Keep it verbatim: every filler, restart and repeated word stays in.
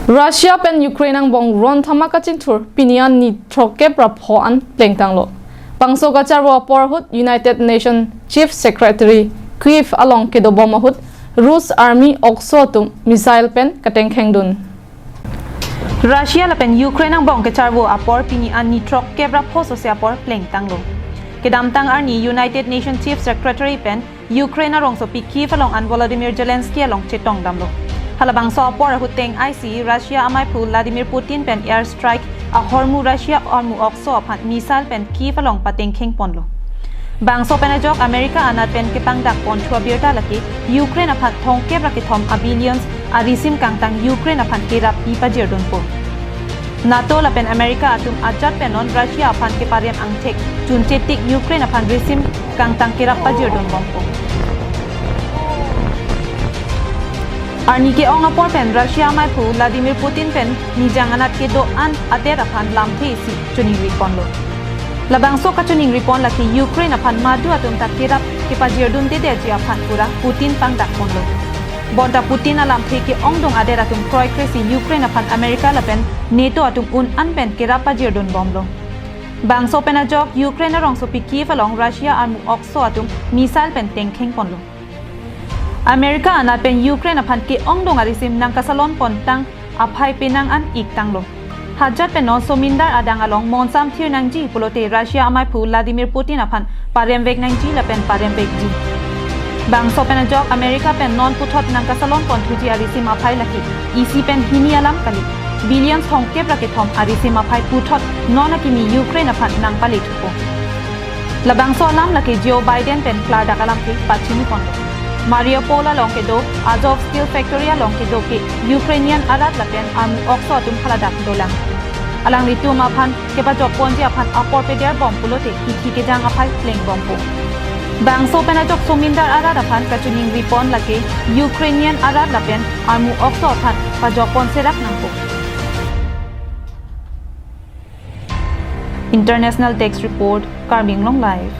Russia pen Ukraine angbong ron thama kachingthur pini an ni throkkep ra pho an plengtanglo. Bangso kacharvo apor ahut United Nations Chief Secretary Kyiv along kedobom ahut Rus army okso atum missile pen katengkhengdun. Russia lapen Ukraine angbong kacharvo apor pini an ni throkkep ra pho sose apor plengtanglo. Kedamtang arni United Nations Chief Secretary pen Ukraine arongsopi Kyiv along an Volodymyr Zelensky along chetongdamlo. Halabangso apor ahut teng aisi Russia amaiphu Vladimir Putin pen air strike ahormu Russia armu okso aphan missile pen Kyiv along patengkhengponlo. Bangso pen ajok America anat pen kepangdakpon thu abirta lake Ukraine aphan thomkep ra kethom a billions arisim kangtang Ukraine aphan kerap pi pajirdunpo. NATO lapen America atum ajat pen non Russia aphan keparem angthek chunche tik Ukraine aphan risim kangtang kerap pajirdunbompo. Arni ke-ong apor pen Russia amaiphu Vladimir Putin pen nijang anat kedo-an adet aphan lamthe isi choningriponlo. Labangso kachoningripon lake Ukraine aphan madu atum ta kerap kepajirdundedetji aphan pura Putin pangdakponlo. Bonta Putin alamthe ke-ongdung adet atum kroikresi Ukraine aphan America lapen NATO atum un-an pen kerap pajirdunbomlo. Bangso pen ajok Ukraine arongsopi Kyiv along Russia armu okso atum missile pen tengkhengponlo. America anat pen Ukraine aphan ke-ongdung arisim nangkasalonpontang aphai penang an iktanglo. Hajat pen non somindar adang along monsam thirnangji pulote Russia amaiphu Vladimir Putin aphan paremveknangji lapen paremvekji. Bangso pen ajok America pen non puthot nangkasalonponthuji arisim aphai lake isi pen hini alam kali. Billions thomkep ra kethom arisim aphai puthot non akimi Ukraine aphan nangpalethupo. Labangso alam lake Joe Biden pen klardak alamthe pachiniponlo. Mariupol along kedo Azovstal factory along kedo ke Ukrainian arat lapen armu okso atum haladak dolang. Alanglitum aphan kepajokponji aphan apor pederbom pulote kithi kejang aphai plengbompo. Bangso pen ajok somindar arat aphan kachoningripon lake Ukrainian arat lapen armu okso aphan pajokpon serak nangpo. International Desk Report, Karbi Anglong Live.